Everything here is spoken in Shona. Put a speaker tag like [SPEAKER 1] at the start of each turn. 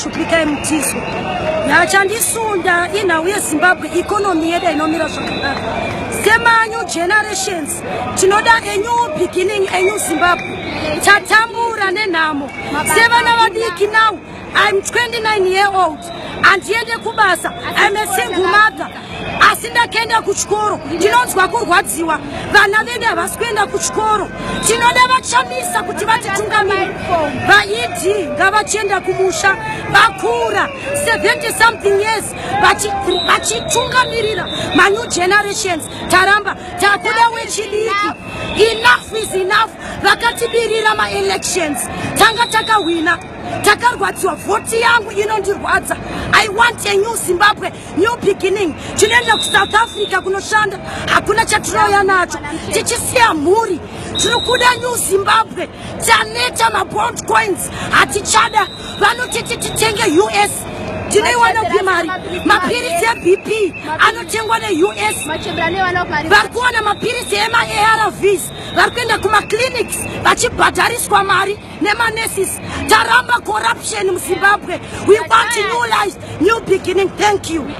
[SPEAKER 1] Shupikai Mutiso. Yachandisunda inhau yeZimbabwe, economy yedu inomira zvakanaka. Semanew generations tinoda a new beginning, a new Zimbabwe. Tatambura nenhamo sevana vadiki. Now I'm 29 year old, handiende kubasa. I'm a single mother, asi ndakaenda kuchikoro. Ndinonzwa kurwadziwa, vana vedu havasi kuenda kuchikoro. Tinoda vaChamisa kuti vatitungamire. VaED ngavachienda kumusha, vakura 70 something years vachitungamirira manew generations. Taramba, takuda wechidiki. Enough is enough. Vakatibirira maelections, tanga takahwina, takarwadziwa. Vhoti yangu inondirwadza. I want a new Zimbabwe, new beginning. Tinoenda kuSouth Africa kunoshanda, hakuna chatinouya nacho, tichisiya mhuri. Tiri kuda new Zimbabwe. Taneta mabond coins, hatichada. Vanotiti titenge US, tinoiwana kupi mari? Mapirisi eBP anotengwa neUS. Vari kuwana mapirisi emaARVs, vari kuenda kumaclinics vachibhadhariswa mari nemanurses. Taramba corruption muZimbabwe. We want new life, new beginning. Thank you.